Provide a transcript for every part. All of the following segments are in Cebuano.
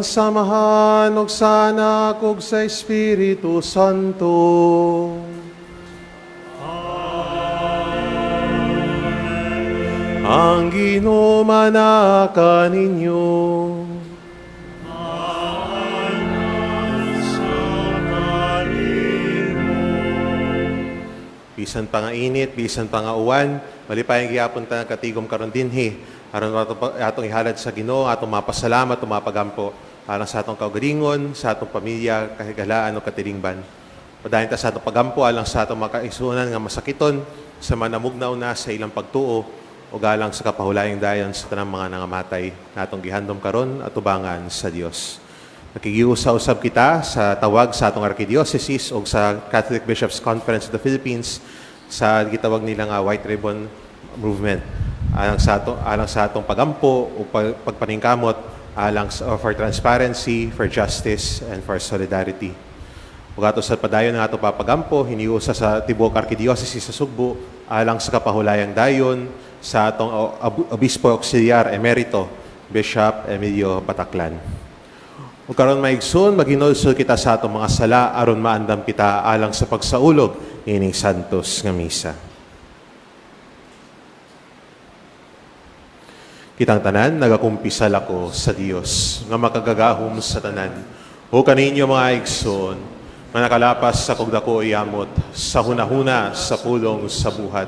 Ngalan sa Amahan, ug sa Anak, ug sa Espiritu Santo. Ang Ginoo maanaa kaninyo. Bisan pa nga init, bisan pa nga uwan, malipayong gihapon ta katigom karon dinhi. Aron atong ihalad sa Ginoo, atong mapasalamat, atong mapagampo alang sa atong kaugalingon, sa atong pamilya, kahigalaan o katilingban. Padayon ta sa atong pagampo alang sa atong mga kaigsuonan nga masakiton sa manamugnaw na sa ilang pagtuo o galang sa kapahulayang dayon sa tanang mga nangamatay na atong gihandom karon atubangan sa Dios. Nakikiusa usab kita sa tawag sa atong Archdiocese o sa Catholic Bishops Conference of the Philippines sa gitawag nila nga White Ribbon Movement alang sa atong pagampo o pagpaningkamot alang for transparency, for justice and for solidarity. Ug ato sa padayon nga ato papagampo, hiniusa sa tibuok Archdiocese sa Sugbo alang sa kapahulayang dayon sa atong Obispo Auxiliar Emerito Bishop Emilio Bataclan. Ug karon, mga igsoon, maghinulsol kita sa atong mga sala aron maandam kita alang sa pagsaulog ining santos nga misa. Kitang tanan, nagakumpisal ako sa Dios nga makagagahom sa tanan. O kaninyo, mga igsoon, nga nakalapas sa kog dako yamot, sa hunahuna, sa pulong, sa buhat,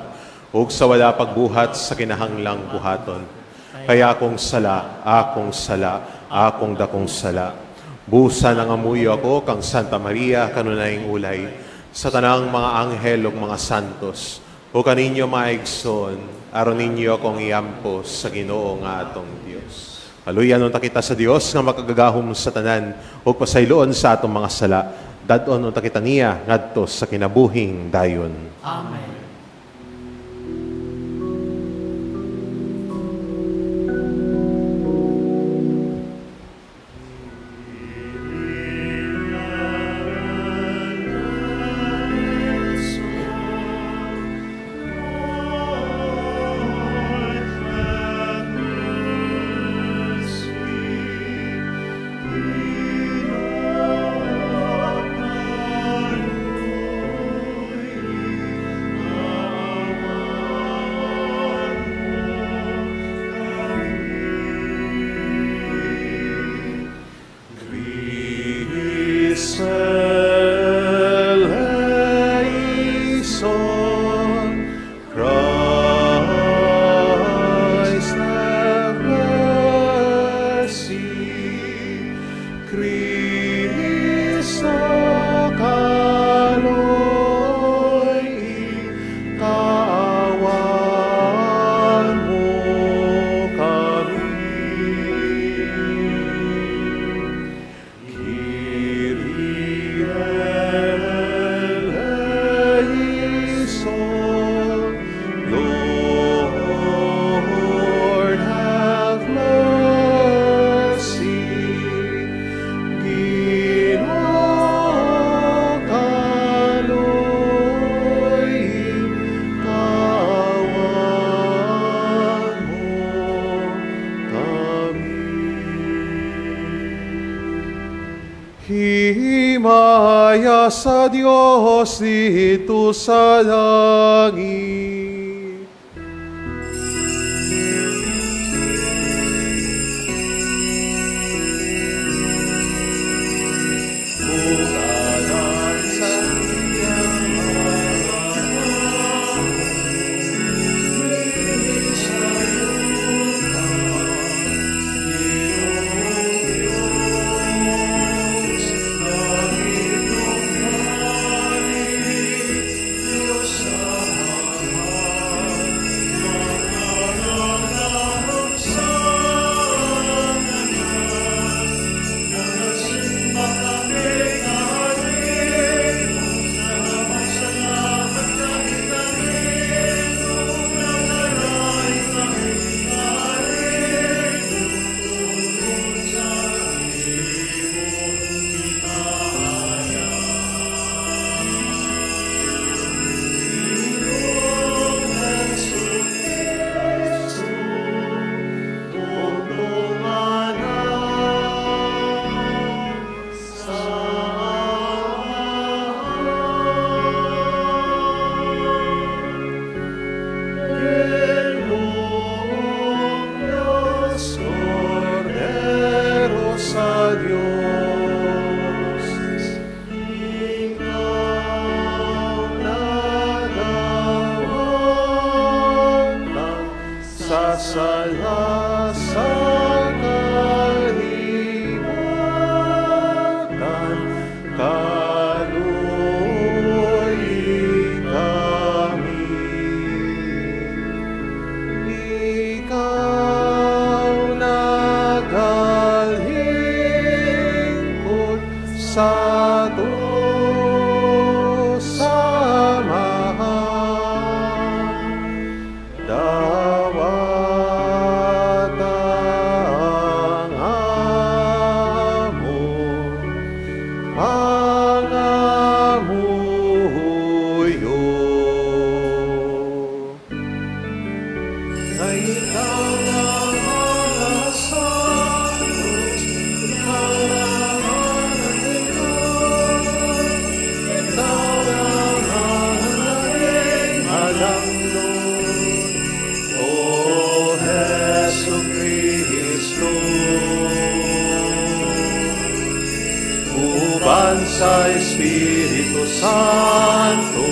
ug sa wala pagbuhat sa kinahanglang buhaton. Kay akong sala, akong sala, akong dakong sala. Busa nangamuyo ako kang Santa Maria, kanunayng ulay, sa tanang mga anghel ug mga santos, o kaninyo, mga igsoon, aron ninyo akong iampo sa Ginoo nga atong Dios. Kaluyan unta kita sa Dios nga makagagahom sa tanan ug pasayloon sa atong mga sala. Dad-on unta kita niya ngadto sa kinabuhing dayon. Amen. Christe eleison, Christ have mercy. Cristo kaloy, kaawaan mo kami. Kyrie eleison, Lord, have mercy. Ginoo, kaloy, kaawaan mo kami. Himaya sa Dios didto sa langit. Ug alang sa iyang mga Gisayuta, Ginoong Diyos, langit ug langit, Diyos Amahan. sala sa kalibutan, kaluoyi kami. Ikaw nagalingkod sa ato sa Amahan. Dawata ang among pangamuyo. Kay ikaw lang ang santos, ikaw lang ang Diyos, ikaw lang ang aming halangdon. O Hesu Kristo, uban sa Espiritu Santo,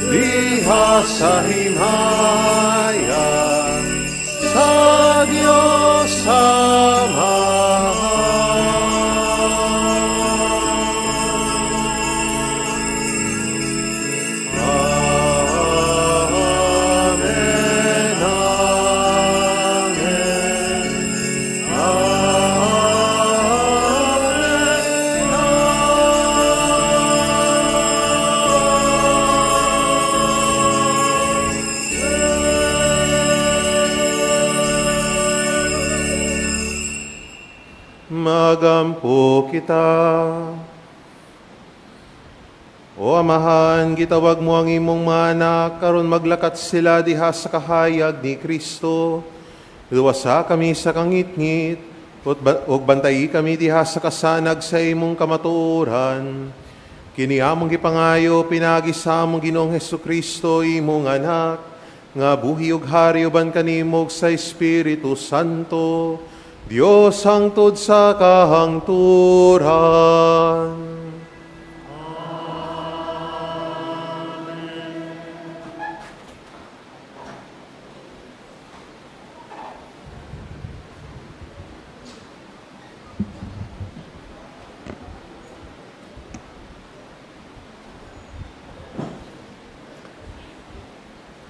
diha sa himaya, sa Diyos Amahan. Amen, Amen, Amen. Magampo kita. O Amahan, gitawag mo ang imong mga anak, karon maglakat sila diha sa kahayag ni Kristo. Luwasa kami sa kangitngit, ug bantayi kami diha sa kasanag sa imong kamatuoran. Kini among gipangayo, pinaagi sa among Ginoong Hesus Kristo, imong anak, nga buhi ug hari uban kanimo ug sa Espiritu Santo, Dios hangtod sa kahangturan.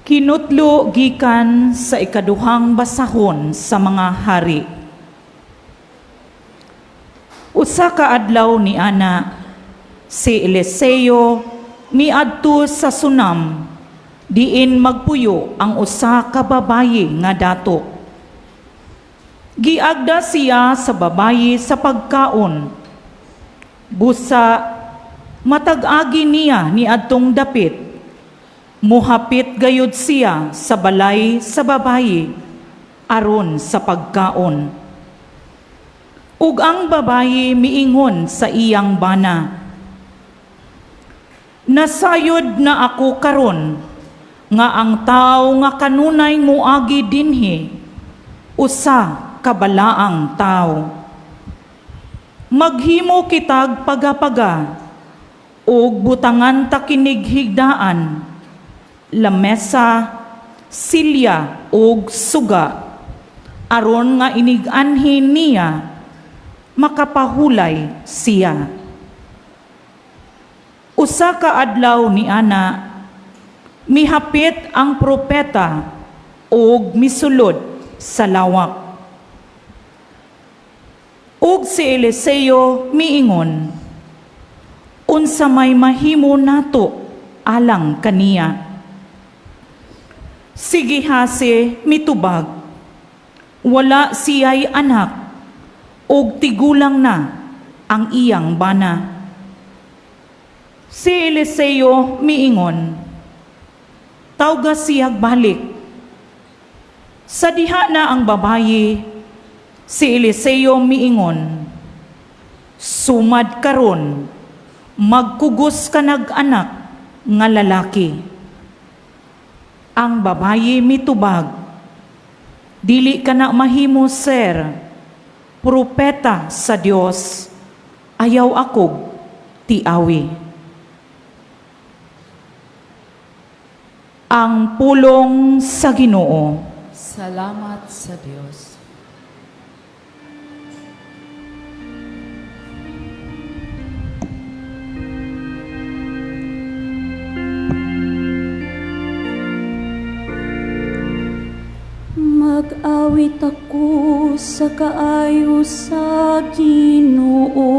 Kinutlo gikan sa ikaduhang basahon sa mga hari. Usa ka adlaw ni ana, si Eliseo miadto sa Sunam, diin magpuyo ang usa ka babayi nga dato. Giagda siya sa babayi sa pagkaon. Busa matag-agi niya niadtong dapit. Muhapit gayud siya sa balay sa babayi aron sa pagkaon. Ug ang babayi miingon sa iyang bana, "Nasayod na ako karon nga ang tawo nga kanunay muagi dinhi usa ka balaang tawo. Maghimo kitag pagapaga ug butangan ta kinig higdaan, lamesa, silya ug suga, aron nga inig-anhi niya makapahulay siya." Usa ka adlaw ni ana, mihapit ang propeta ug misulod sa lawak. Ug si Eliseo miingon, "Unsa may mahimo nato alang kaniya?" Si Gehazi mitubag, "Wala siya'y anak, ug tigulang na ang iyang bana." Si Eliseo miingon, "Tawga siyag balik." Sa diha na ang babayi, si Eliseo miingon, "Sumad karon, magkugos ka nag-anak nga lalaki." Ang babayi mitubag, "Dili ka na mahimo, sir, propeta sa Dios, ayaw akog tiawi." Ang pulong sa Ginoo. Salamat sa Dios. Mag-awit ako sa kaayo sa Ginoo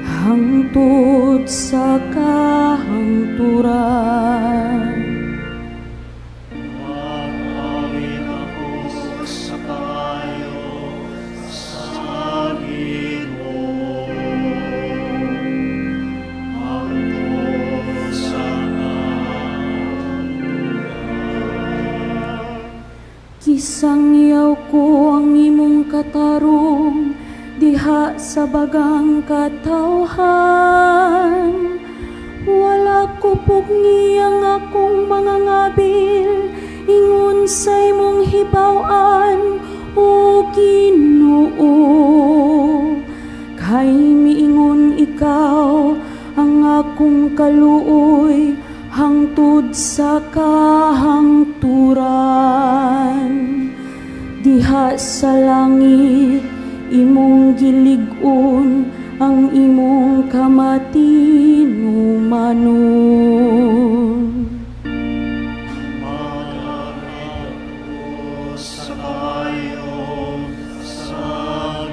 hangtod sa kahangturan. Mag-awit ako sa kaayo sa Ginoo hangtod sa kahangturan. Gisangyaw ko ang imong katarong diha sa bagang katawhan. Wala ko pugni ang akong mga ngabil ingon sa imong hibaw-an, o Ginoo. Kay miingon ikaw ang akong kaluoy hangtod sa kahangturan. Diha sa langit imong gilig-on ang imong kamatinumanon. Mag-awit ako sa kaayo sa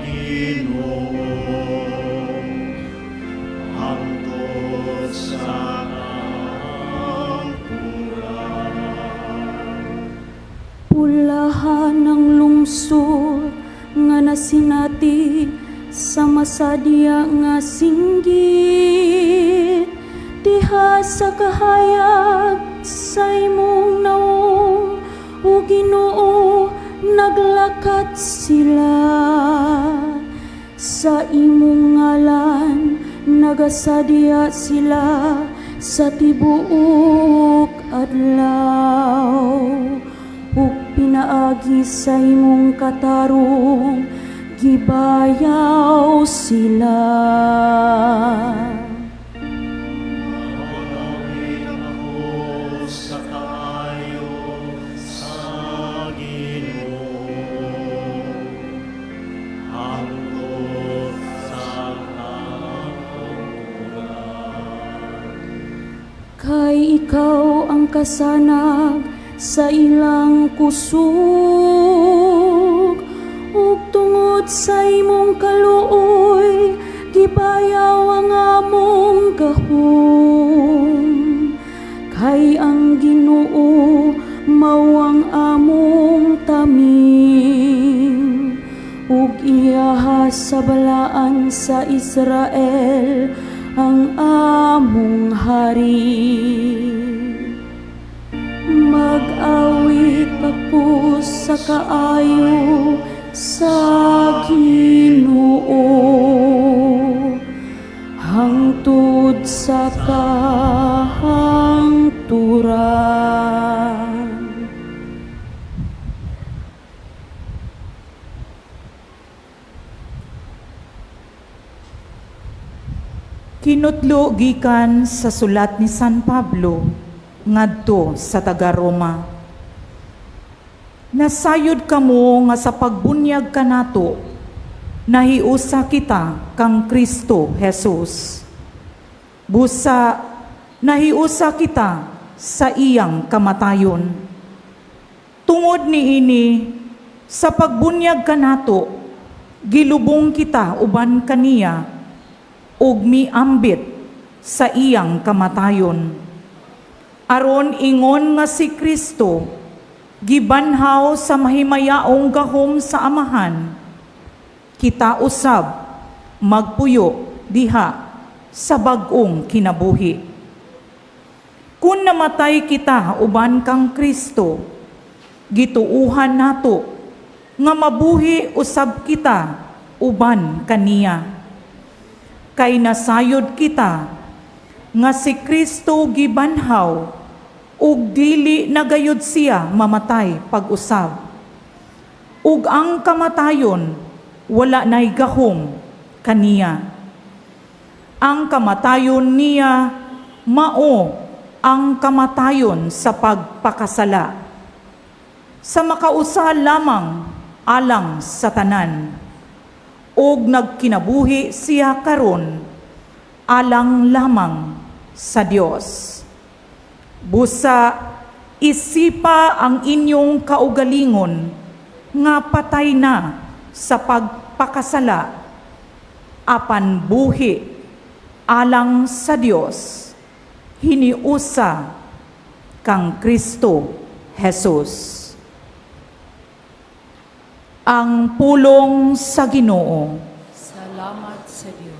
Ginoo hangtod sa kahangturan. Pulahan ang lungsod nga nasinati sa masadya nga singgit diha sa kahayag sa imong naong, o Ginoo, naglakat sila. Sa imong ngalan nagasadya sila sa tibuok adlaw ug pinaagi sa imong katarong gibayaw sila. Mag-awit ako sa kaayo sa Ginoo hangtod sa kahangturan. Kay ikaw ang kasanag sa ilang kusog ug tungod sa imong kaluoy gibayaw ang among gahom. Kay ang Ginoo mao ang among taming ug iyaha sa balaan sa Israel ang among hari. Mag-awit ako sa kaayo sa Ginoo hangtod sa kahangturan. Kinutlo gikan sa sulat ni San Pablo ngadto sa taga-Roma. Nasayod kamo nga sa pagbunyag kanato nahiusa kita kang Kristo Jesus. Busa nahiusa kita sa iyang kamatayon. Tungod niini, sa pagbunyag kanato gilubong kita uban kaniya ug miambit sa iyang kamatayon. Aron ingon nga si Kristo gibanhaw sa mahimayaong gahom sa Amahan, kita usab magpuyo diha sa bag-ong kinabuhi. Kung namatay kita uban kang Kristo, gituuhan nato nga mabuhi usab kita uban kaniya. Kay nasayod kita nga si Kristo gibanhaw ug dili na gayud siya mamatay pag-usab. Ug ang kamatayon wala nay gahom kaniya. Ang kamatayon niya mao ang kamatayon sa pagpakasala. Sa makausa lamang alang sa tanan, ug nagkinabuhi siya karon alang lamang sa Dios. Busa isipa ang inyong kaugalingon nga patay na sa pagpakasala, apan buhi alang sa Dios hiniusa kang Kristo Jesus. Ang pulong sa Ginoo. Salamat sa Dios.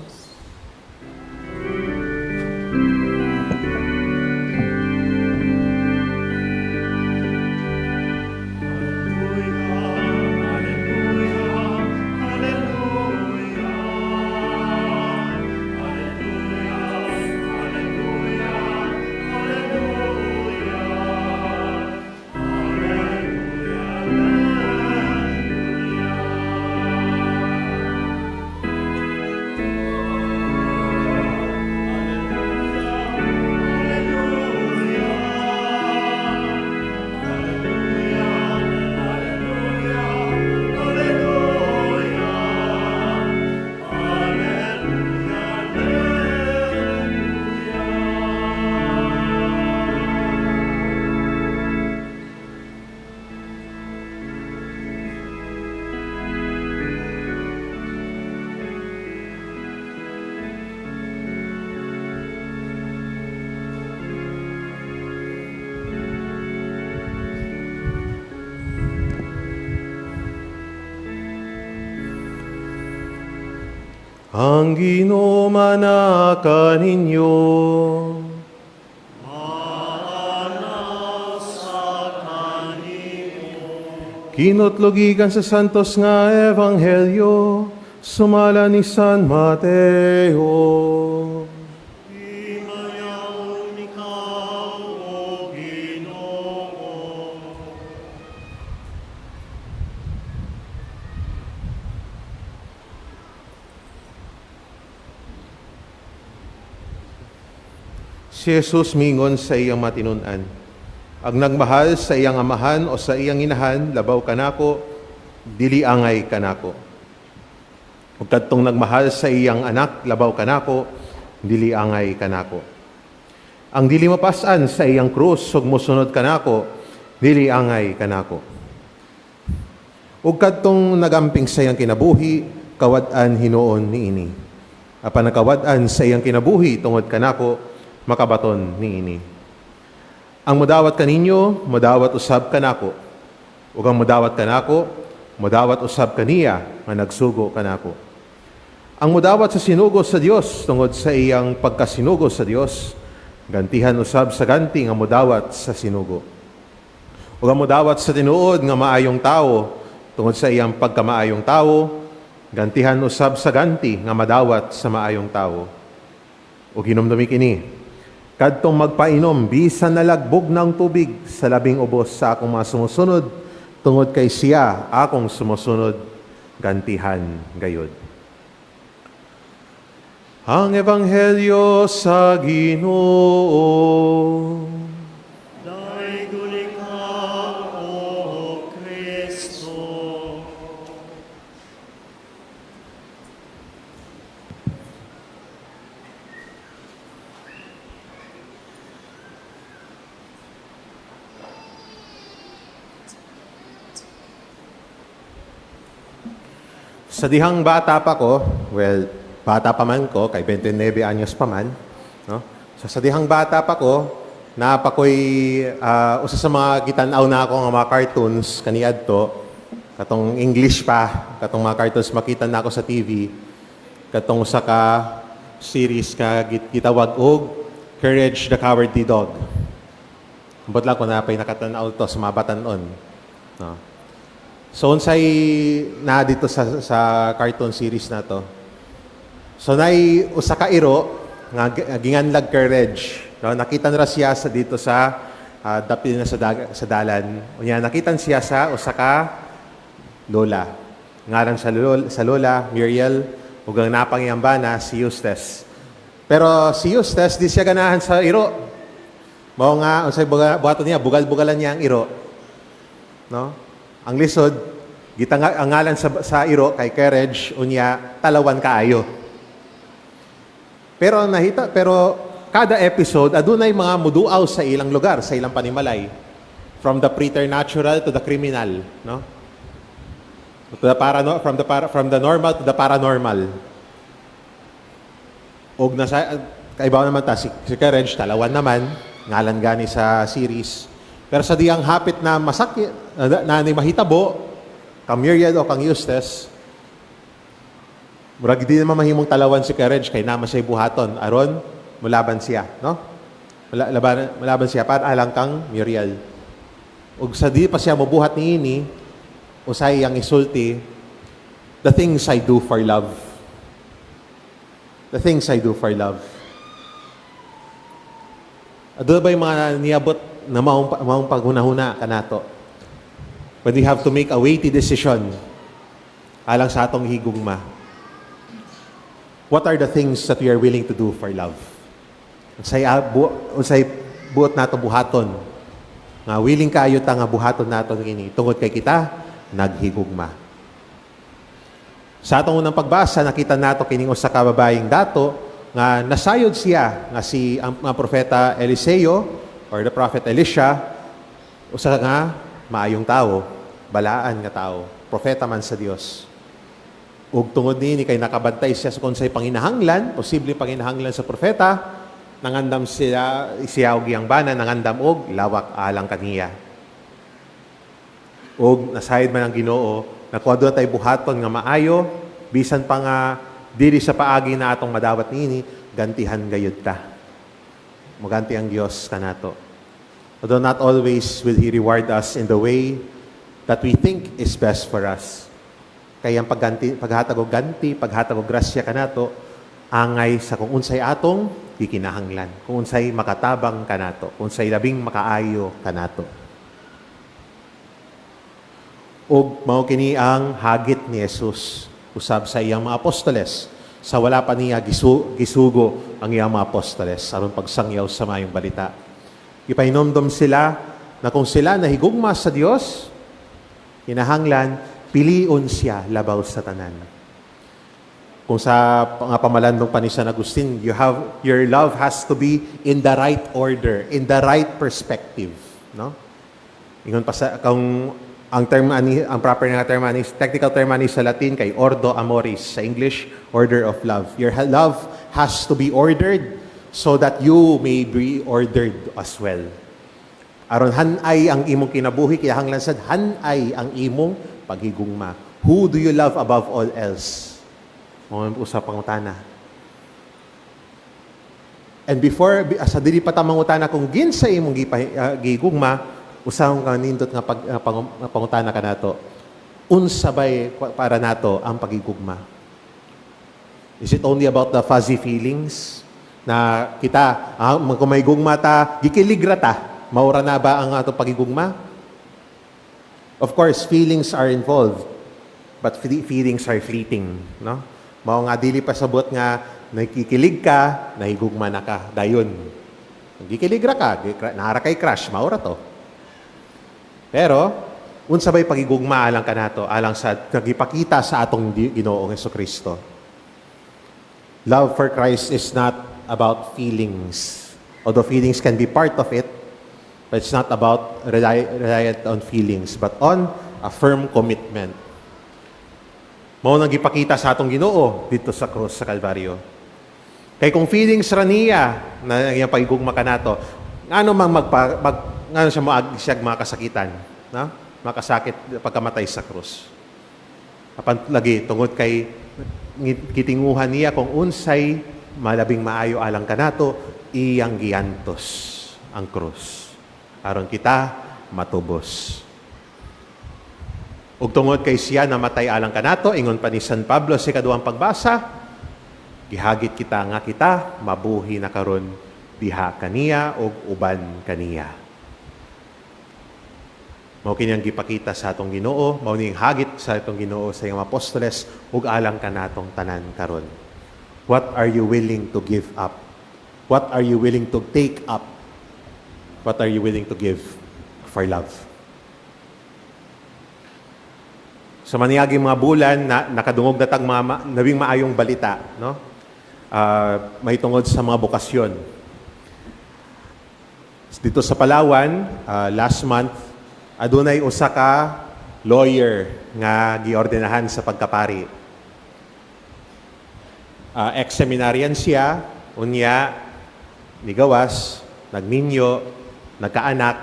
Ang Ginoo manaka ninyo. Kinotlogikan sa Santos nga Ebanghelyo, sumala ni San Mateo. Himayaon ikaw, O Ginoo. Si Jesus mingon sa iyang matinun-an. Ang nagmahal sa iyang amahan o sa iyang inahan, labaw kanako, dili angay kanako. Ug kadtong nagmahal sa iyang anak, labaw kanako, dili angay kanako. Ang dili mapas-an sa iyang krus ug mosunod kanako, dili angay kanako. Ug kadtong nagamping sa iyang kinabuhi, kawad-an hinuon niini. Apan nakawad-an sa iyang kinabuhi tungod kanako, makabaton niini. Ang mudawat kaninyo, mudawat usab kanako. Ug ang mudawat kanako, mudawat usab kaniya nga nagsugo kanako. Ang mudawat sa sinugo sa Dios tungod sa iyang pagkasinugo sa Dios, gantihan usab sa ganti nga mudawat sa sinugo. Ug ang mudawat sa tinuod nga maayong tawo tungod sa iyang pagkamaayong tawo, gantihan usab sa ganti nga madawat sa maayong tawo. Ug hinumdumi kini, kadtong magpainom bisan nalagbog ng tubig sa labing ubos sa akong mga sumusunod, tungod kay siya akong sumusunod, gantihan gayod. Ang Ebanghelyo sa Ginoo. Daygon ikaw, O Kristo. Sa dihang bata pa ko, well, bata pa man ko, kay 29 anyos pa man, no? So sa dihang bata pa ko, napakoy usa sa mga gitan-aw na ako nga mga cartoons kaniadto, katong English pa, katong mga cartoons makita na ako sa TV, katong usa ka series ka gitawag og Courage the Cowardly Dog. Ambot lang ko na pa'y nakatan-aw to sa mga batan-on. No? So unsay na dito sa cartoon series na to. So nay usa ka iro nga ginganlag Courage. No, nakita na ra siya sa dito sa dapil na sa dalan. Unya nakita siya sa usa ka lola. Ngaran sa lola Muriel, ug ang napangiyambana si Eustace. Pero si Eustace di siya ganahan sa iro. Mao nga unsay buhaton niya, bugal-bugalan niya ang iro. No? Ang lisod, gitanga ang ngalan sa iro kay Courage, unya talawan kaayo. Pero nahita pero kada episode adunay mga muduaw sa ilang lugar, sa ilang panimalay. From the preternatural to the criminal, no? To the parano from the para, from the normal to the paranormal. Og nasa kaibaw naman ta si Courage, talawan naman, ngalan gani sa series. Pero sa diyang hapit na masakit na ni mahitabo kang Muriel o kang Eustace, murag di naman mahimong talawan si Courage kay naman siya buhaton aron mulaban siya, no? Mulaban siya para alang kang Muriel. Ug sa di pa siya mobuhat niini, usay ang isulti, "The things I do for love. The things I do for love." Aduna ba yung mga niabot na maong paghunahuna kanato? When we have to make a weighty decision alang sa atong higugma. What are the things that we are willing to do for love? Unsay buot nato buhaton? Nga willing kaayo ta nga buhaton nato kini tungod kay kita naghigugma. Sa atong unang pagbasa, nakita nato kining usa ka babayeng dato nga nasayod siya nga si ang propeta Eliseo or the prophet Elisha, usa nga maayong tawo, balaan nga tawo, propeta man sa Dios. Ug tungod niini kay nakabantay siya sa kung say panginahanglan, posible panginahanglan sa propeta, nangandam siya og iyang bana, nangandam og lawak alang kaniya. Ug nasayod man ang Ginoo na kung aduna tay buhaton nga maayo, bisan pa nga dili sa paagi na atong madawat niini, gantihan gayud ta. Muganti ang Dios kanato. Although not always will He reward us in the way that we think is best for us. Kaya ang pagganti, paghatag og ganti, paghatag og grasya kanato, angay sa kung unsay atong gikinahanglan, kung unsay makatabang kanato, kung unsay labing makaayo kanato. Ug mao kini ang hagit ni Jesus usab sa iyang mga apostoles sa wala pa niya gisugo ang iyang mga apostoles aron pagsangyaw sa Maayong Balita. Ipahinomdom sila na kung sila nahigugma sa Dios, kinahanglan pilion siya labaw sa tanan. Kung sa nga pamalandong pa ni San Agustin, your love has to be in the right order, in the right perspective, no? Ingon pa sa kung ang term ani, ang proper nga term ani, technical term ani sa Latin kay ordo amoris, sa English, order of love. Your love has to be ordered so that you may be ordered as well. Aron hanay ang imong kinabuhi, kinahanglan sad hanay ang imong paghigugma. Who do you love above all else? Mao usa pangutana. And before sa dili pa ta mangutana kung kinsa imong gigugma, usa ka nindot nga pangutana kanato. Unsa bay para nato ang pagigugma? Is it only about the fuzzy feelings na kita, kung may gugma ta, gikilig ra ta, maura na ba ang atong pagigugma? Of course, feelings are involved, but feelings are fleeting, no? Mao nga dili pa sabot nga nakikilig ka, nahigugma na ka, dayon. Gikilig ra ka, naara kay crush, mao ra to. Pero unsa bay pagigugma alang kanato, alang sa nagipakita sa atong Ginoong Hesukristo? Love for Christ is not about feelings. Although feelings can be part of it, but it's not about reliant on feelings, but on a firm commitment. Mao nang gipakita sa atong Ginoo dito sa krus sa Kalbaryo. Kay kung feelings ra niya na iyang pagigugma kanato, ngano mang magpa, mag, ngano siya moag siya mga kasakitan, no? Makasakit pagkamatay sa krus. Apan lagi tungod kay gitinguhan niya kung unsay malabing maayo alang kanato, iyang giantos ang krus aron kita matubos. Ug tungod kay siya namatay alang kanato, ingon pa ni San Pablo sa ikaduhang pagbasa, gihagit kita nga kita mabuhi na karon diha kaniya ug uban kaniya. Mao kini ang gipakita sa atong Ginoo, mao ning hagit sa atong Ginoo sa iyang apostoles ug alang kanatong tanan karon. What are you willing to give up? What are you willing to take up? What are you willing to give for love? Sa maniaging mga bulan na nakadungog na tag mga nabing maayong balita, no? May tungod sa mga bokasyon. Dito sa Palawan, last month, adunay usa ka lawyer nga giordenahan sa pagkapari. Ex-seminarian siya, unya nigawas, nagminyo, nagkaanak,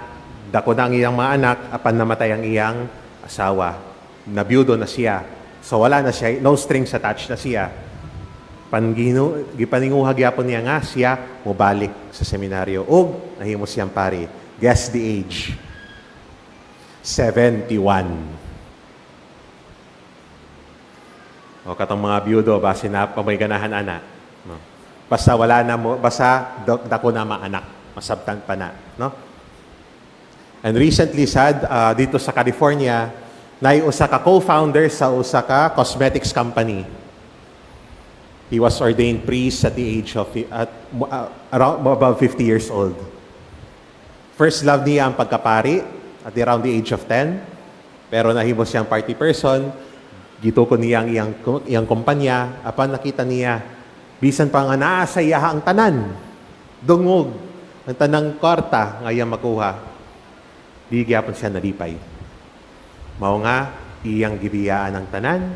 dako na ang iyang mga anak, apan namatay ang iyang asawa. Nabiyudo na siya. So wala na siya, no strings attached na siya. Pangino, gipaninguha gyapon niya nga siya mobalik sa seminaryo ug nahimo siyang pari. Guess the age. 71. O katong mga biyudo, base na pa may ganahan ana. No? Basta wala na mo, basta dako na maanak, masabtan pa na, no? And recently sad, dito sa California, naay usa ka co-founder sa usa ka cosmetics company. He was ordained priest at the age of at around above 50 years old. First love niya ang pagkapari at around the age of 10. Pero nahimo siyang party person. Gitukod niya ang iyang kumpanya. Apan nakita niya, bisan pa nga naa sa iyaha ang tanan, dungog, ang tanang kwarta nga iyang makuha, di gyapon siya nalipay. Mao nga, iyang gibiyaan ang tanan,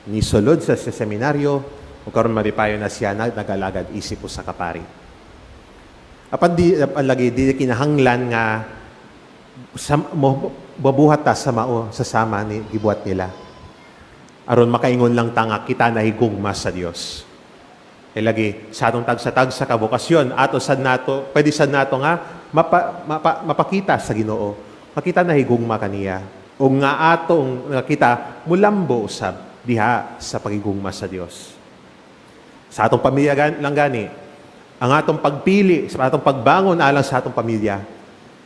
nisulod sa seminaryo, ug karon malipayon na siya na nagalagad isip usa ka pari. Apan di apan lagi di kinahanglan nga sa, mo, mabuhat ta sa mao sa sama ni gibuhat nila. Aron makaingon lang ta nga kita nahigugma sa Dios. Kay lagi sa atong tagsa-tagsa ka bokasyon ato sad nato, pwede sad nato nga mapakita sa Ginoo. Makita nahigugma kaniya. O nga atong nakita mulambo usab diha sa pagigugma sa Dios. Sa atong pamilya lang gani, ang atong pagpili, sa atong pagbangon alang sa atong pamilya,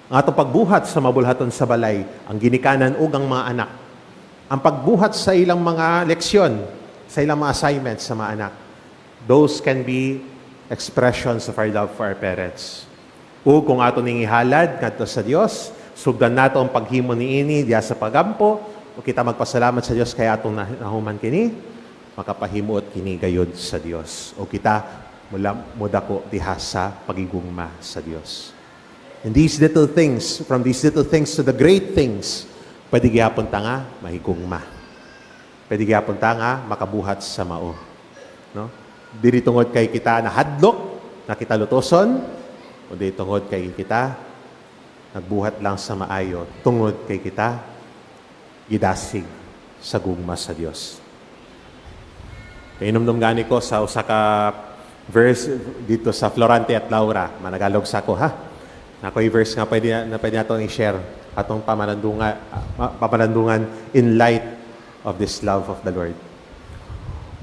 ang atong pagbuhat sa mabulhaton sa balay, ang ginikanan ug ang mga anak, ang pagbuhat sa ilang mga leksyon, sa ilang mga assignments sa mga anak, those can be expressions of our love for our parents. O kung ato ning ihalad ngadto sa Dios, sugdan nato ang paghimo niini diha sa pagampo, o kita magpasalamat sa Dios kay atong nahuman kini, makapahimuot kini gayod sa Dios. O kita mula modako diha sa pagigugma sa Dios. And these little things, from these little things to the great things, pwede gyapon ta nga mahigugma. Pwede gyapon ta nga makabuhat sa mao. No? Dili tungod kay kita nahadlok, na kita lutoson, o di tungod kay kita nagbuhat lang sa maayo, tungod kay kita gidasig sa gugma sa Dios. Kainomdom gani ko sa usa ka verse dito sa Florante at Laura. Managalog sa ko ha. Nakoy verse nga pwede na pwede nato i-share atong pamalandungan in light of this love of the Lord.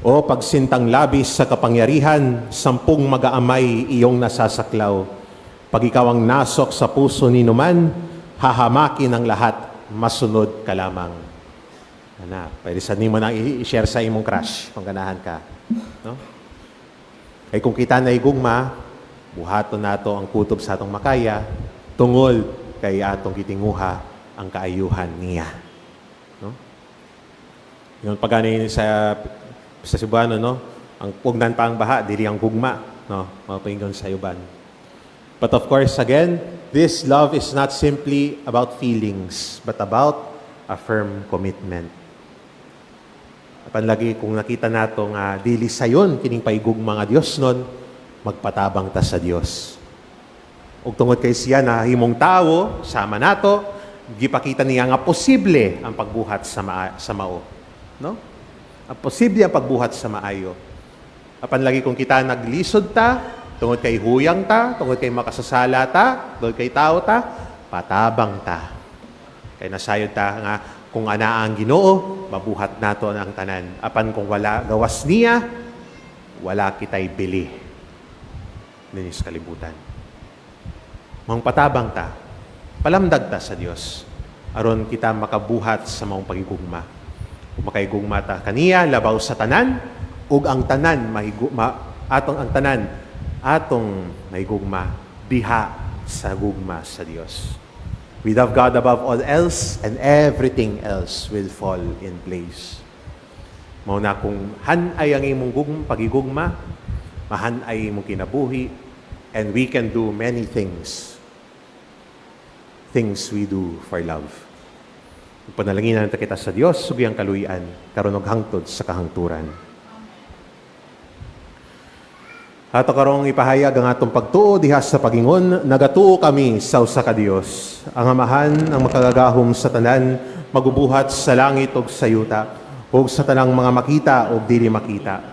O pagsintang labis sa kapangyarihan, 10 mag-aamay iyong nasasaklaw. Pag ikaw ang nasok sa puso ni numan, hahamakin ang lahat, masunod ka lamang. Ana, pwede sa nimo nang i-share sa imong crush kung ganahan ka. No? Kay kung kita na igugma, buhaton nato ang kutob sa atong makaya, tungol kay atong gitinguha ang kaayuhan niya. No? Yung pagani sa Cebuano, no? Ang pugnan pa ang baha, dili ang gugma, no? Mapingon sa uban. But of course, again, this love is not simply about feelings, but about a firm commitment. Apan lagi kung nakita nato nga dili sayon kining paigugma nga Dios nun, magpatabang ta sa Dios. Ug tungod kay siya na himong tawo sama nato, gipakita niya nga posible ang pagbuhat sa mao, no? Ang posible ang pagbuhat sa maayo. Apan lagi kung kita naglisod ta, tungod kay huyang ta, tungod kay makasasala ta, tungod kay tao ta, patabang ta. Kay nasayod ta nga kung ana ang Ginoo, mabuhat nato ang tanan. Apan kung wala gawas niya, wala kita'y bili dinhi sa kalibutan. Mang patabang ta, palamdag ta sa Dios aron kita makabuhat sa maong pagigugma. Ug makaigugma ta kaniya labaw sa tanan ug ang tanan atong ang tanan atong mahigugma diha sa gugma sa Dios. We love God above all else, and everything else will fall in place. Mao na kung han-ay ang imong pagigugma, mahan-ay imong kinabuhi, and we can do many things. Things we do for love. Panalanginan ta kita sa Dios, ug iyang kaluy-an, karon ug hangtod sa kahangturan. Ato karong ipahayag ang atong pagtuo diha sa pagingon, nagatuo kami sa usa ka Dios, ang Amahan, ang makagagahom sa tanan, magubuhat sa langit ug sa yuta, ug sa tanang mga makita ug dili makita.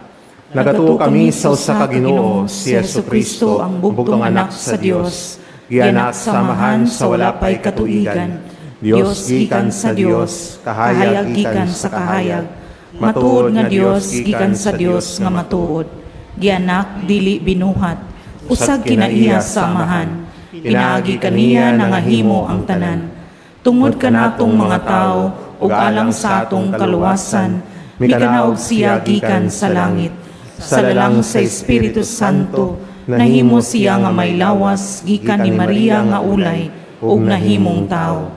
Nagatuo kami sa usa ka Ginoo, si Jesu Cristo, ang bugtong anak sa Dios, gianak sa Amahan sa wala pay katuigan. Dios gikan sa Dios, kahayag gikan sa kahayag, matuod nga Dios gikan sa Dios nga matuod. Gianak dili binuhat, usag kinaiya sa Amahan, pinaagi kaniya nangahimo ang tanan. Tungod kanatong mga tawo ug alang sa atong kaluwasan, mikanaog siya gikan sa langit. Sa lalang sa Espiritu Santo, nahimo siya nga may lawas gikan ni Maria nga ulay ug nahimong tawo.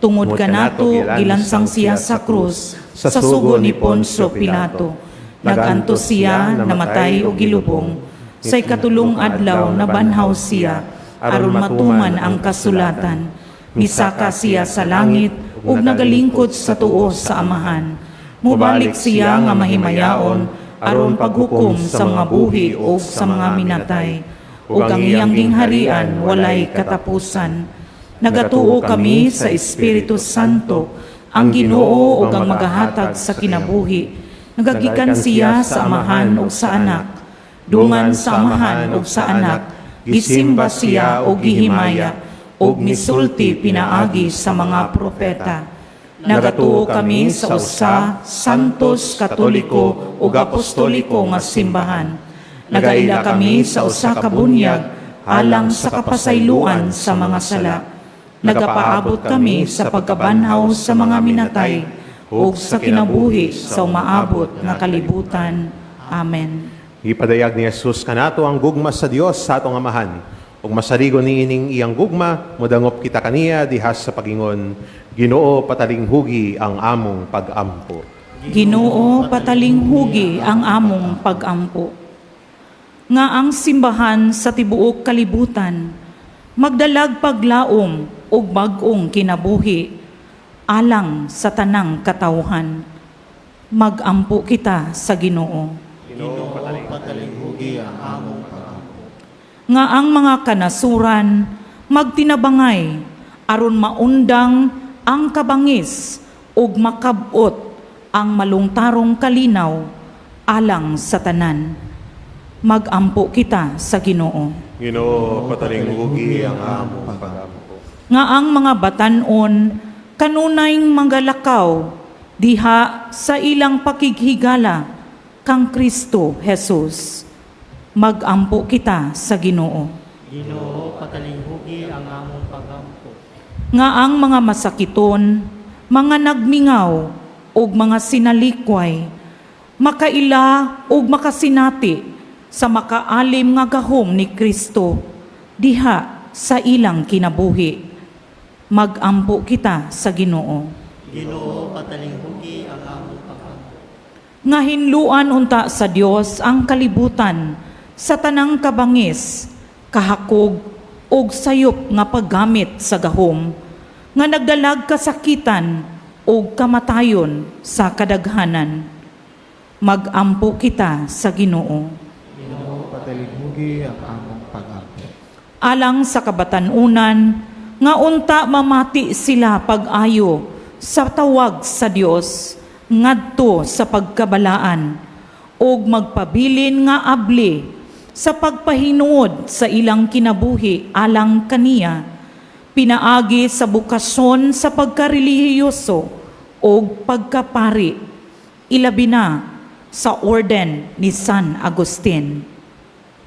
Tungod kanato gilansang siya sa krus sa sugo ni Poncio Pilato. Nagantos siya, namatay ug gilubong. Sa ikatulong adlaw nabanhaw siya aron matuman ang kasulatan. Misaka siya sa langit ug nagalingkod sa tuo sa Amahan. Mubalik siya nga mahimayaon aron paghukom sa mga buhi ug sa mga minatay. Ug ang iyang gingharian walay katapusan. Nagatuo kami sa Espiritu Santo, ang Ginoo ug ang magahatag sa kinabuhi. Nagagikan siya sa Amahan ug sa Anak. Dungan sa Amahan ug sa Anak, gisimba siya ug gihimaya, ug misulti pinaagi sa mga propeta. Nagatuo kami sa usa, Santos, Katoliko ug Apostoliko nga simbahan. Nagaila kami sa usa ka bunyag alang sa kapasayloan sa mga sala. Nagapaabot kami sa pagkabanhaw sa mga minatay ug sa kinabuhi sa umaabot nga kalibutan. Amen. Gipadayag ni Jesus kanato ang gugma sa Dios sa atong Amahan. Ug masaligon niining iyang gugma, modangop kita kaniya diha sa pagingon, Ginoo, patalinghugi ang among pag-ampo. Ginoo, patalinghugi ang among pag-ampo. Nga ang simbahan sa tibuok kalibutan magdalag paglaom ug bag-ong kinabuhi alang sa tanang katawhan. Magampo kita sa Ginoo. Ginoo, Patalinghugi ang among pag-ampo. Nga ang mga kanasuran magtinabangay aron maundang ang kabangis ug makab-ot ang malungtarong kalinaw alang sa tanan. Magampo kita sa Ginoo. Ginoo, patalinghugi ang among pag-ampo. Nga ang mga batan-on kanunay mangalakaw diha sa ilang pakighigala kang Kristo Jesus. Magampo kita sa Ginoo. Ginoo, patalinghugi ang among pag-ampo. Nga ang mga masakiton, mga nagmingaw ug mga sinalikway makaila ug makasinati sa makaalim nga gahom ni Kristo diha sa ilang kinabuhi. Magampo kita sa Ginoo. Ginoo, patalinghugi ang among pag-ampo. Nga hinluan unta sa Dios ang kalibutan sa tanang kabangis, kahakog ug sayop nga paggamit sa gahom nga nagdalag kasakitan ug kamatayon sa kadaghanan. Magampo kita sa Ginoo. Ginoo, patalinghugi ang among pag-ampo. Alang sa kabatan-unan nga unta mamati sila pag-ayo sa tawag sa Dios ngadto sa pagkabalaan ug magpabilin nga abli sa pagpahinuod sa ilang kinabuhi alang kaniya pinaagi sa bukasyon sa pagkarelihiyoso ug pagkapari, ilabi na sa orden ni San Agustin.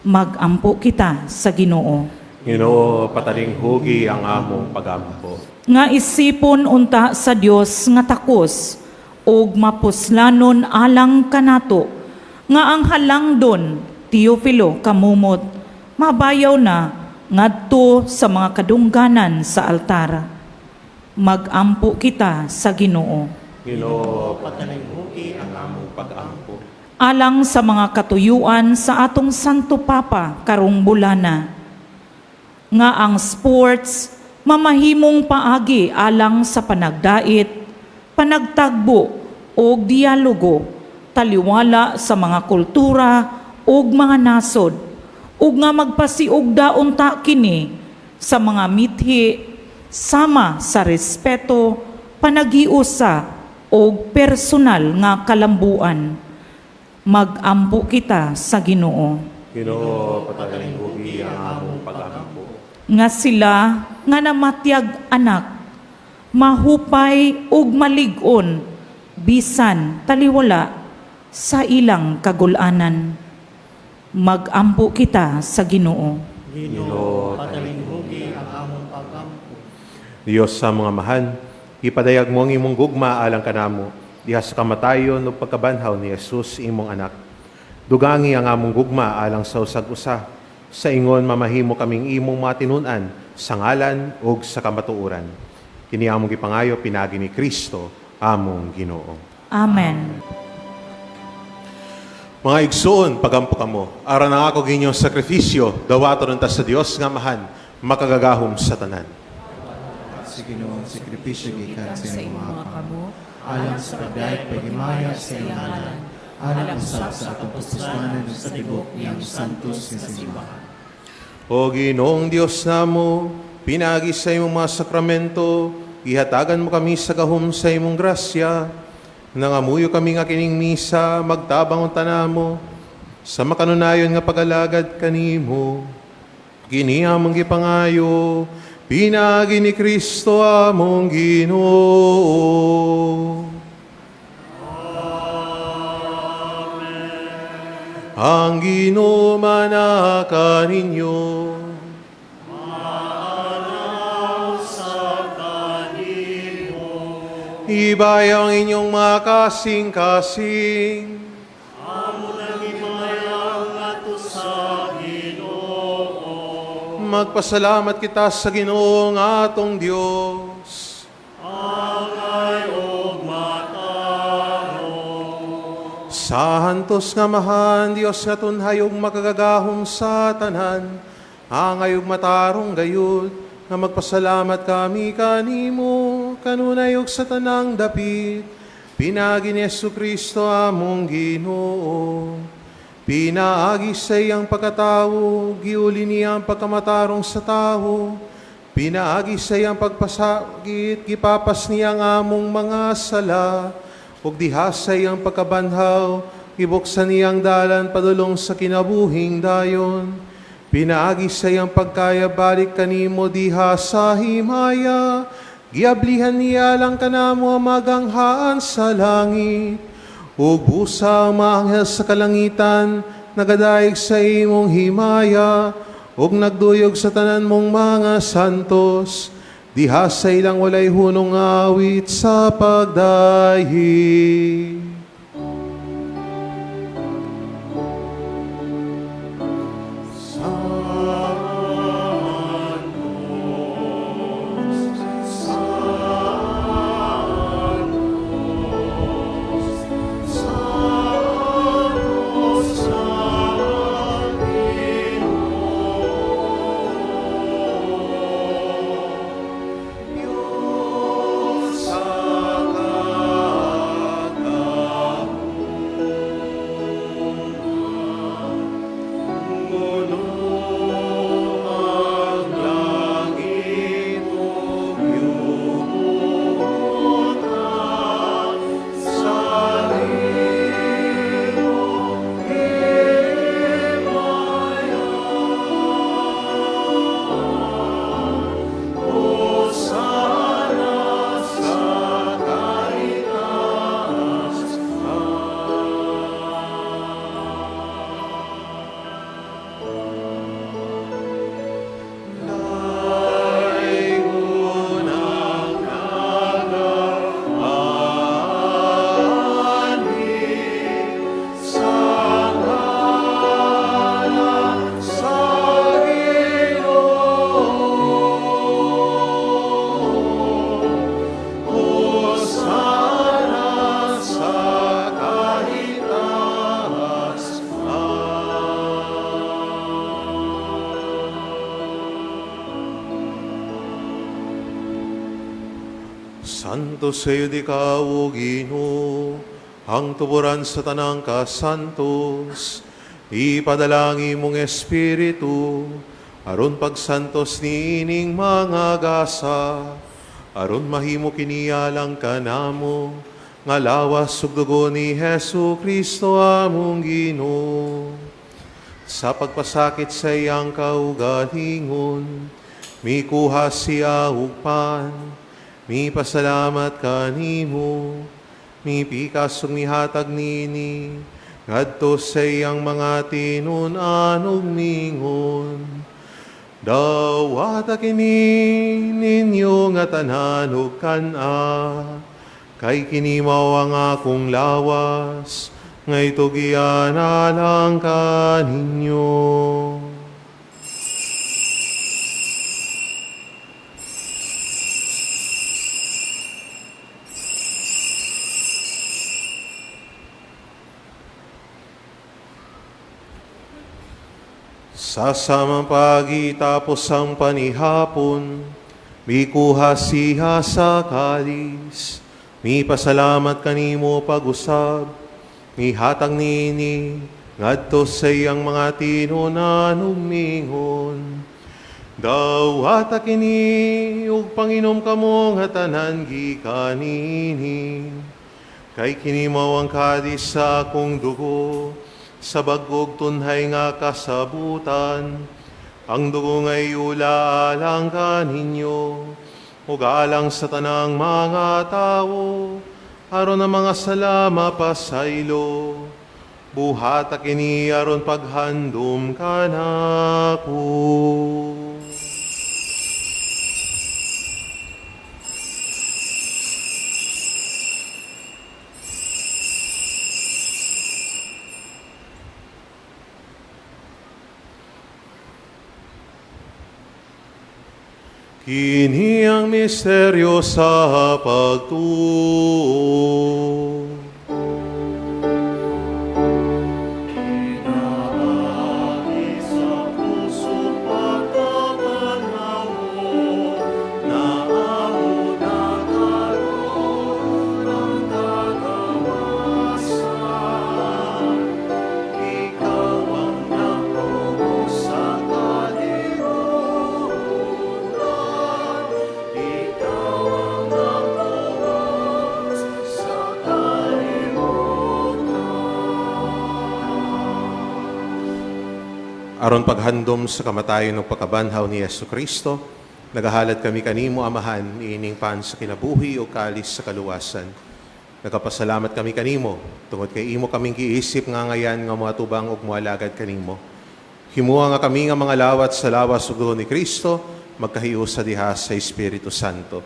Magampo kita sa Ginoo. Ginoo, patalinghugi ang among pagampo. Nga isipon unta sa Dios nga takos ug mapuslanon alang kanato nga ang halangdon Teofilo kamumot mabayaw na ngadto sa mga kadungganan sa altar. Magampo kita sa Ginoo. Ginoo, Patalinghugi ang among pag-ampo. Alang sa mga katuyuan sa atong Santo Papa karong bulana, nga ang sports mamahimong paagi alang sa panagdait, panagtagbo ug dialogo taliwala sa mga kultura ug mga nasod, ug nga magpasiugda unta kini sa mga mithi sama sa respeto, panagiusa ug personal nga kalambuan. Magampo kita sa Ginoo. Ginoo, patalinghugi ang among pag-ampo. Nga sila nga namatyag anak mahupay ug malig-on bisan taliwala sa ilang kagulanan. Magampo kita sa Ginoo. Ginoo, patalinghugi ang among pag-ampo. Diyos sa mga mahan, ipadayag mo ang imong gugma alang kanamo, diha sa kamatayon ug pagkabanhaw ni Jesus imong anak. Dugangi ang among gugma alang sa usag-usa, sa ingon mamahimo kaming imong matinun-an sa ngalan ug sa kamatuoran. Kini among gipangayo pinaagi ni Kristo, among Ginoo. Amen. Mga igsoon, pagampo kamo. Aron ang ako ginyong sakripisyo, dawaton unta sa Dios nga amahan, makagagahom sa tanan. Sa Ginoo ang sakripisyo gikan sa Sa imong imong mga mga kamot. kamot, Alang sa pagdait paghimaya sa iyang ngalan, alang usab sa atong pustuslanan ug sa tibuok niyang santos nga simbahan. O Ginoong Dios namo, pinagi sa imong mga sakramento, gihatagan mo kami sa gahom sa imong grasya. Nangamuyo kami nga kining misa, magtabang unta namo sa makanunayon nga pag-alagad kanimo. Kini among gipangayo, pinagi ni Kristo among Ginoo. Ang Ginoo manaka ninyo. Ibayaw ang inyong mga kasing-kasing. Magpasalamat kita sa Ginoong atong Diyos. Sa hantos nga mahan, Diyos nga tunhay ug makagagahom sa tanan, angay ug matarong gayud, nga magpasalamat kami kanimo, kanunay ug sa tanang dapit, pinaagi ni Kristo among Ginoo. Pinaagi sa iyang pagkatawo, giuli niya ang pagkamatarong sa tao. Pinaagi sa iyang pagpasagit, gipapas niya ang among mga sala. Ug diha sa iyang pagkabanhaw, gibuksan niya ang dalan padulong sa kinabuhing dayon. Pinaagi sa iyang pagkaya balik kanimo diha sa himaya, giablihan niya lang kanamo ang maganghaan sa langit. Ug busa ang mga anghel sa kalangitan, nagadayeg sa imong himaya, ug nagduyog sa tanan mong mga santos, diha sa ilang walay hunong awit sa pagdahi. Sa Santo sayo di ka, O Ginoo, ang tuburan sa tanang kasantos. Ipadala ang imong espiritu, aron pagsantos niining mga gasa, aron mahimo kini alang kanamo, nga lawas ug dugo ni Hesu Kristo among Ginoo. Sa pagpasakit sa iyang kaugalingon, mikuha siya og pan, mipasalamat kanimo, mipikas ug mihatag nini, ngadto sa iyang mga tinun-an ug mingon. Dawata kini ninyo nga tanan ug kan-a, kay kini mao ang akong lawas, nga itugian alang kaninyo. Sa samang pagitapos ang panihapon, mikuha siya sa kalis, mipasalamat kanimo pag-usab, mihatag nini, ngadto sa iyang mga tinunan ug mingon. Dawata kini ug panginom kamo nga tanan gikan niini. Kay kini mao ang kalis sa akong dugo, sa bag-ong tunhay nga kasabutan. Ang dugo nga iula alang kaninyo, ug alang sa tanang mga tawo, aron ang mga sala mapasaylo. Buhata kini aron paghandom kanako. Kini ang misteryo sa pagtuo. Aron paghandom sa kamatayon ug pagkabanhaw ni Yesu Kristo, nagahalad kami kanimo, Amahan, ining pan sa kinabuhi ug kalis sa kaluwasan. Nagapasalamat kami kanimo tungod kay imo kaming giisip nga ngayan nga moatubang ug moalagad kanimo. Himuha nga kami nga mga lawat sa lawas ug dugo ni Kristo, magkahiusa diha sa Espiritu Santo.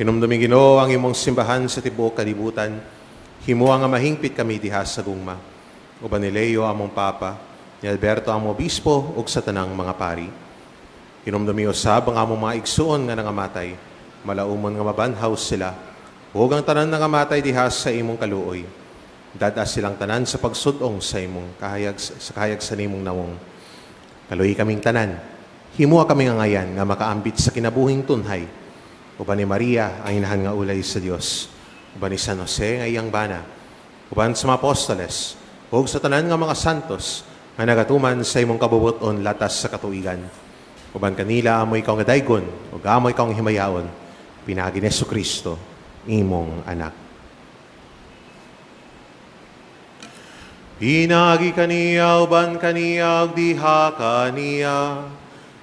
Hinumdumi, Ginoo, ang imong simbahan sa tibuok kalibutan. Himuha nga mahingpit kami diha sa gugma. Uban ni Leo among Papa, ni Alberto among Obispo ug sa tanang mga pari. Hinumdumi usab ang among mga igsuon nga nangamatay, malaumon nga mabanhaw sila. Ug ang tanan nangamatay diha sa imong kaluoy. Dad-a silang tanan sa pagsud-ong sa imong kahayag sa kahayag sa nimong nawong. Kaluoyi kaming tanan. Himuha kami nga ngayan nga makaambit sa kinabuhing tunhay. Uban ni Maria ang inahan nga ulay sa Dios. Uban ni San Jose nga iyang bana. Uban sa mga apostoles ug sa tanan nga mga santos nga nagatuman sa imong kabubut-on latas sa katuigan. Uban kanila amo ikaw nga daygon ug amo ikaw nga himayaon pinaagi ni Kristo imong anak. Pinaagi kaniya, uban kaniya, ug diha kaniya.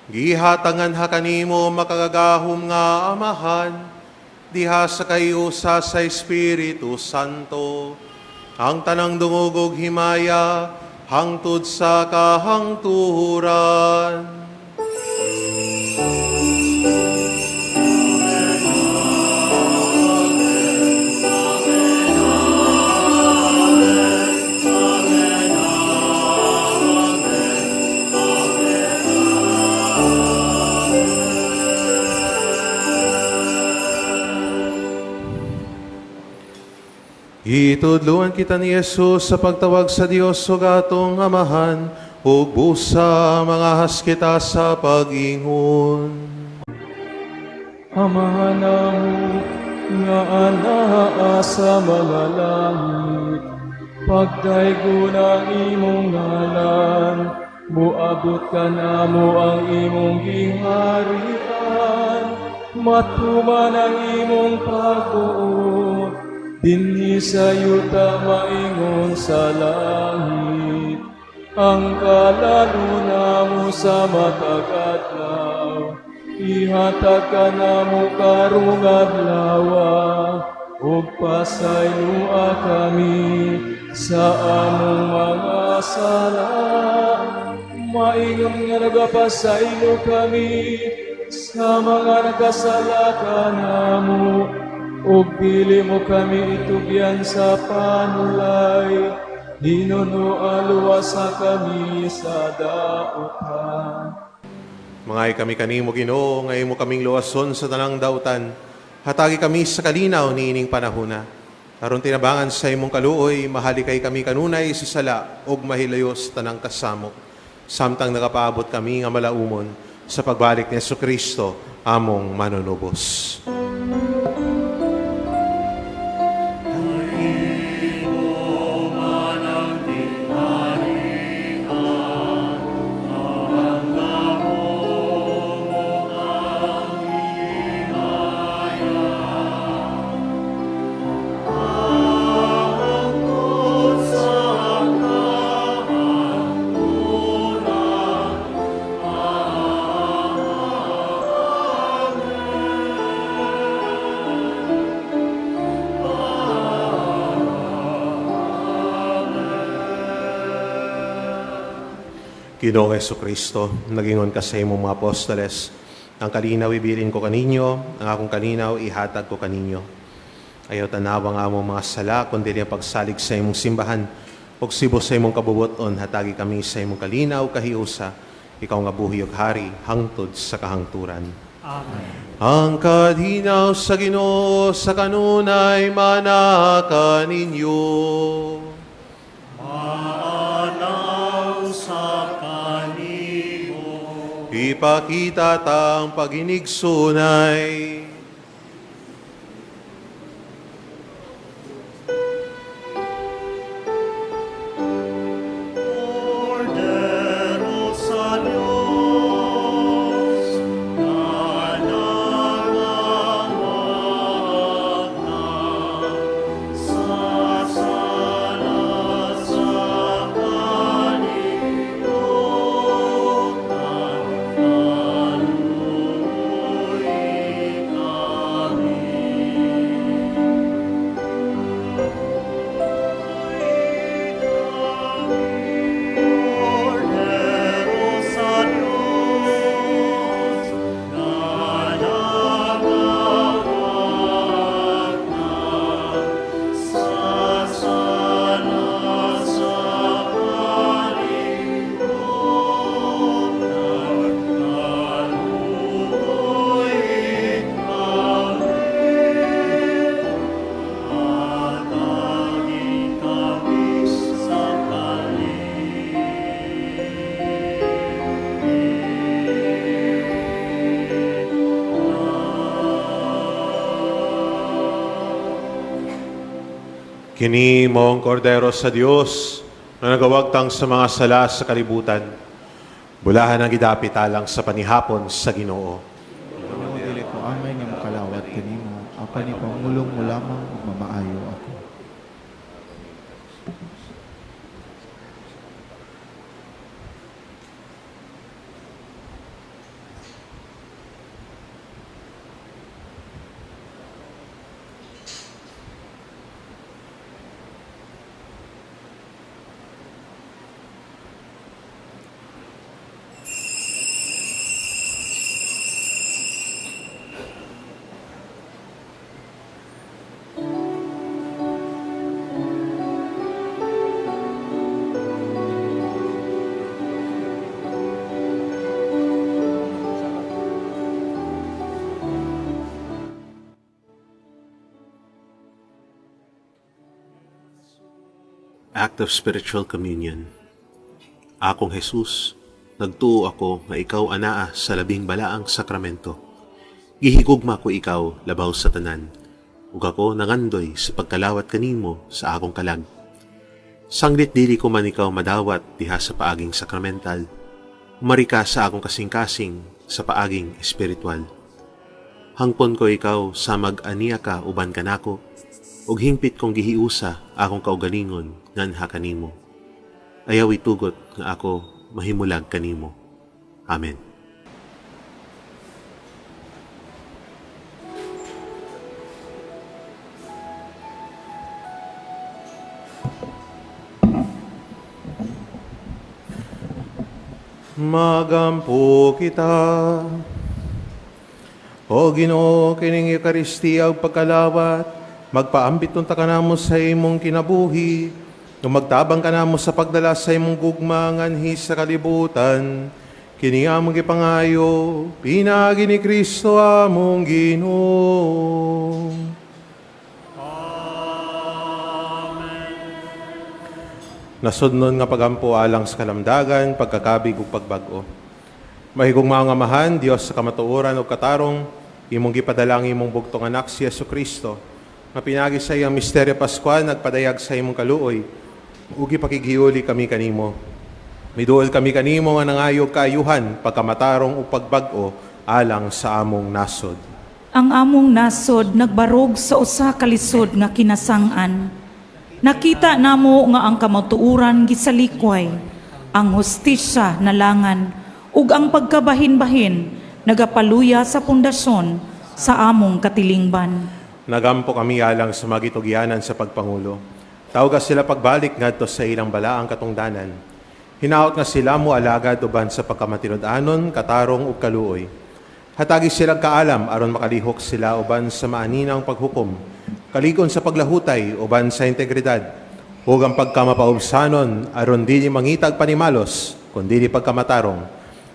Gihatangan ha kanimo makagagahom nga Amahan, diha sa kahiusa sa Espiritu Santo, ang tanang dungog ug himaya, hangtod sa kahangturan. Gitudloan kita ni Jesus sa pagtawag sa Dios ug atong Amahan, ug busa mangahas kita sa pag-ingon. Amahan namo nga anaa sa mga langit, pagdaygon ang imong ngalan, muabot kanamo ang imong giharian, matuman ang imong pagbuot, dinhi sa yuta maingon sa langit. Ang kalan-on namo sa matag adlaw, ihatag kanamo karong adlawa, ug pasayloa kami sa among mga sala, maingon nga nagapasaylo kami sa mga nakasala kanamo, ug dili mo kami itugyan sa panulay, hinunoa luwasa kami sa dautan. Mangay kami kanimo, Ginoo, nga imo kaming luwason sa tanang dautan. Hatagi kami sa kalinaw niining panahona. Aron tinabangan sa imong kaluoy, mahalikay kami kanunay sa sala ug mahilayo sa tanang kasamok. Samtang nakapaabot kami nga malaumon sa pagbalik ni Kristo, among manunubos. Ginoong Kristo, nagingon ka sa imong mga apostoles, "Ang kalinaw ibilin ko kaninyo, ang akong kalinaw ihatag ko kaninyo." Ayaw tanawa ang among mga sala, kundi ang pagsalig sa imong simbahan. Ug sibo sa imong kabubuton, hatagi kami sa imong kalinaw kahiusa, ikaw nga buhi ug hari, hangtod sa kahangturan. Amen. Ang kalinaw sa Ginoo sa kanunay maanaa kaninyo. Maanaw sa kanimo. Ipakita tang paginigsunay. Kordero sa Diyos, nga nangawag sa sala sa kalibutan, kaluoy kami. Kordero sa Diyos, nga nangawag sa sala sa kalibutan, kaluoy kami. Hatagi kami sa Kini mao ang kordero sa Dios na nagawagtang sa mga sala sa kalibutan. Bulahan ang gidapit alang sa panihapon sa Ginoo. Ginoo, dili ko angay nga mokalawat kanimo, apan ipangulong mo lamang ug mamaayo ako. Act of Spiritual Communion. Akong Jesus, nagtuo ako nga ikaw anaa sa labing balaang sakramento. Gihigugma ko ikaw labaw sa tanan. ug ako nangandoy sa pagkalawat kanimo sa akong kalag. Sanglit dili ko man ikaw madawat diha sa paaging sakramental, umari ka sa akong kasing-kasing sa paaging espiritual. Hangpon ko ikaw sa mag-aniya ka uban kanako, ug hingpit kong gihiusa akong kaugalingon nganha kanimo. Ayaw itugot nga ako mahimulag kanimo. Amen. Magampo kita. O Ginoo, kining Eukaristiya ug pagkalawat, magpaambit unta kanamo sa imong kinabuhi, ug magtabang kanamo sa pagdala sa imong gugma nganhi sa kalibutan. Kini among gipangayo, pinaagi ni Kristo among Ginoo. Nasudnon nga pagampo alang sa kalamdagan, pagkakabig ug pagbag-o. Mahigugmaong Amahan, Dios sa kamatuoran ug katarong, imong gipadala ang imong bugtong anak si Hesukristo, nga pinaagi sa iyang misteryo Pascual nagpadayag sa imong kaluoy, ug gipakighiuli kami kanimo. Miduol kami kanimo nga nangayog kaayuhan, pagkamatarong ug pagbag-o alang sa among nasod. Ang among nasod nagbarog sa usa ka lisod nga kinasang-an. Nakita namo nga ang kamatuoran gisalikway, ang hustisya nalangan, ug ang pagkabahin-bahin nagapaluya sa pundasyon sa among katilingban. Nagampo kami alang sa magitugyanan sa pagpangulo. Tawga sila pagbalik ngadto sa ilang balaang katungdanan. Hinaot nga sila mo alagad uban sa pagkamatinud-anon, katarong ug kaluoy. Hatagi sila kaalam aron makalihok sila uban sa maaninang paghukom, kaligon sa paglahutay uban sa integridad, ug ang pagkamapaubsanon aron dili mangitag panimalos, kundili pagkamatarong,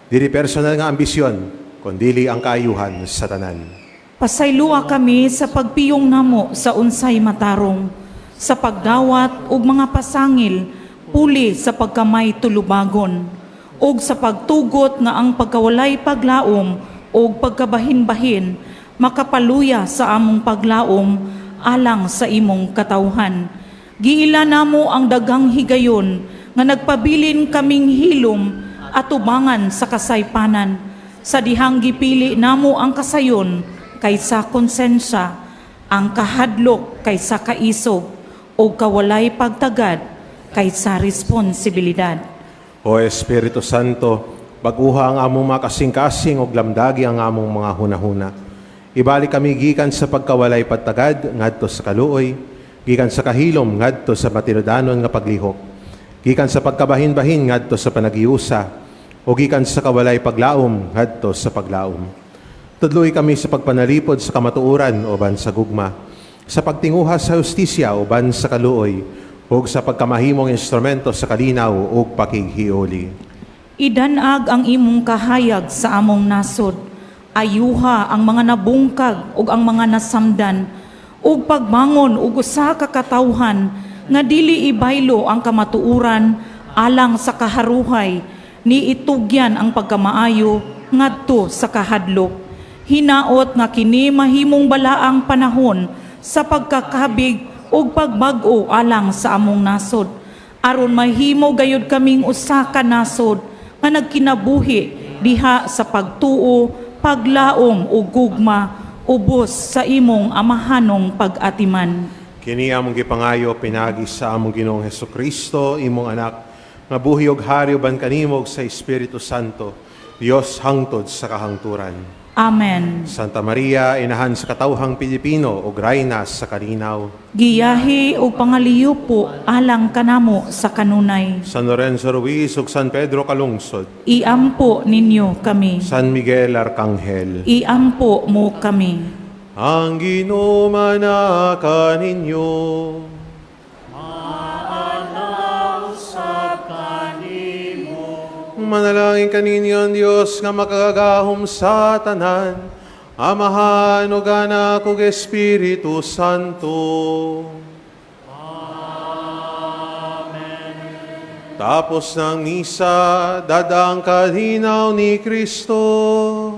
dili personal nga ambisyon, kundili ang kaayuhan sa tanan. Pasaylua kami sa pagpiyong namo sa unsay matarong, sa pagdawat ug mga pasangil, puli sa pagkamay tulubagon, ug sa pagtugot nga ang pagkawalay paglaom ug pagkabahin-bahin makapaluya sa among paglaom alang sa imong katawhan. Giila namo ang daghang higayon nga nagpabilin kaming hilom atubangan sa kasaypanan. Sa dihang gipili namo ang kasayon kaysa konsensya, ang kahadlok kaysa kaisog, o kawalay pagtagad kaysa responsibilidad. O Espiritu Santo, baguha ang among mga kasing-kasing ug lamdagi ang among mga hunahuna. Ibalik kami gikan sa pagkawalay pagtagad ngadto sa kaluoy, gikan sa kahilom ngadto sa matinudanon nga paglihok, gikan sa pagkabahin-bahin ngadto sa panaghiusa, o gikan sa kawalay paglaom ngadto sa paglaom. Tudloy kami sa pagpanalipod sa kamatuoran uban sa gugma, sa pagtinguha sa hustisya uban sa kaluoy, ug sa pagkamahimong instrumento sa kalinaw ug pakighiuli. Idanag ang imong kahayag sa among nasod. Ayuha ang mga nabungkag ug ang mga nasamdan ug pagbangon og usa ka katawhan nga dili ibaylo ang kamatuoran alang sa kaharuhay ni itugyan ang pagkamaayo ngadto sa kahadlok. Hinaot nga kini mahimong balaang panahon sa pagkakabig ug pagbag-o alang sa among nasod aron mahimo gayud kaming usa ka nasod nga nagkinabuhi diha sa pagtuo, paglaom ug gugma ubos sa imong amahanong pag-atiman. Kini among gipangayo pinaagi sa among Ginoong Hesukristo, imong anak, nga buhi ug hari uban kanimo ug sa Espiritu Santo, Dios hangtod sa kahangturan. Amen. Santa Maria, inahan sa katawhang Pilipino ug rayna sa kalinaw. Giyahi ug pangaliyupo alang kanamo sa kanunay. San Lorenzo Ruiz ug San Pedro Calungsod, Iampo ninyo kami. San Miguel Arcangel. Iampo mo kami. Ang Ginoo manaa kaninyo. Manalangin kaninyo ang Dios nga makagagahom sa tanan, Amahan ug Anak ug Espiritu Santo. Amen. Tapos ng misa, dadaang kalinaw ni Kristo.